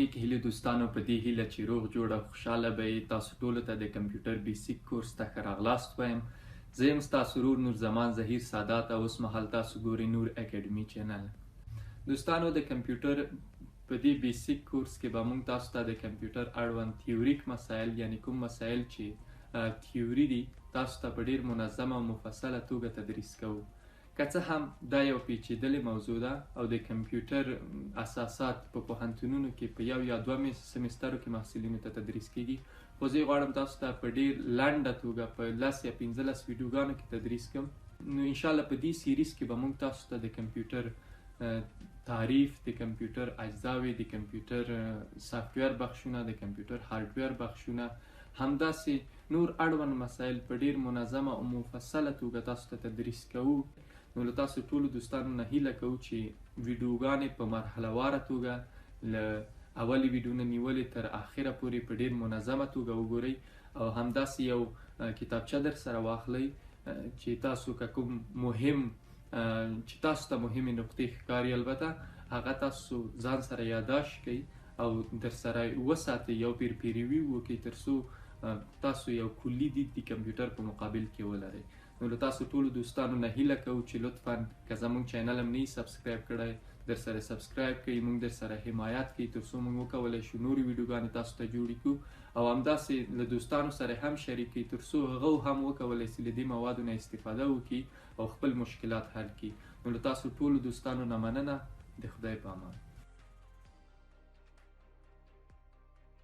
نیک هیلې دوستانو، په دې هیله چې روغ جوړ او خوشحاله به یې. تاسو ټولو ته د کمپیوټر بیسیک کورس ته ښه راغلاست وایم. زه یم ستاسو ورور نور زمان ظهیر سادات او اوس مهال تاسو ګورئ نور اکیډمي چینل. دوستانو، د کمپیوټر په دې بیسیک کورس کې به موږ تاسو ته د کمپیوټر اړوند تیوریک مسایل، یعنی کوم مسایل چې تیوري دي، تاسو ته په ډیر منظمه او مفصله توګه تدریس کوو. که څه هم دا یو پیچیدلې موضوع ده او د کمپیوټر اساسات په پوهنتونونو کې په یو یا دوه سمسترو کې محصلینو ته تدریس کیږي، خو زه غواړم تاسو ته په ډیر لنډه توګه په 10 یا 15 ویډیوګانو کې تدریس کړم. نو انشاءالله په دې سیریز کې به موږ تاسو ته د کمپیوټر تعریف، د کمپیوټر اجزاوې، د کمپیوټر سافټویر بخشونه، د کمپیوټر هارډویر بخشونه، همداسې نور اړوند مسایل په ډیر منظمه او مفصله توګه تاسو ته تدریس کوو. نو له تاسو ټولو دوستانو نه هیله کوو چې ویډیوګانې په مرحله واره توګه له اولې ویډیو نه نیولې تر اخره پورې په ډیر منظمه توګه وګورئ او همداسې یو کتابچه در سره واخلئ چې تاسو که کوم مهم چې تاسو ته مهمې نقطې ښکاري، البته هغه تاسو ځان سره یاداشت کړئ او در سره وساتئ، یو پیر پیروي وکړئ تر څو تاسو یو کلي دید د کمپیوټر په مقابل کې ولرئ. نو له تاسو ټولو دوستانو نه هیله کوو چې لطفاً که زموږ چینل هم نه سبسکرایب کړی، در سره سبسکرایب کړئ، موږ در سره حمایت کړئ تر څو موږ وکولی شو نورې ویډیوګانې تاسو ته جوړې کړو او همداسې له دوستانو سره هم شریک کړئ تر څو هغه هم وکولی شي له دې موادو نه استفاده وکړي او خپل مشکلات حل کړي. نو له تاسو ټولو دوستانو نه مننه، د خدای په امان.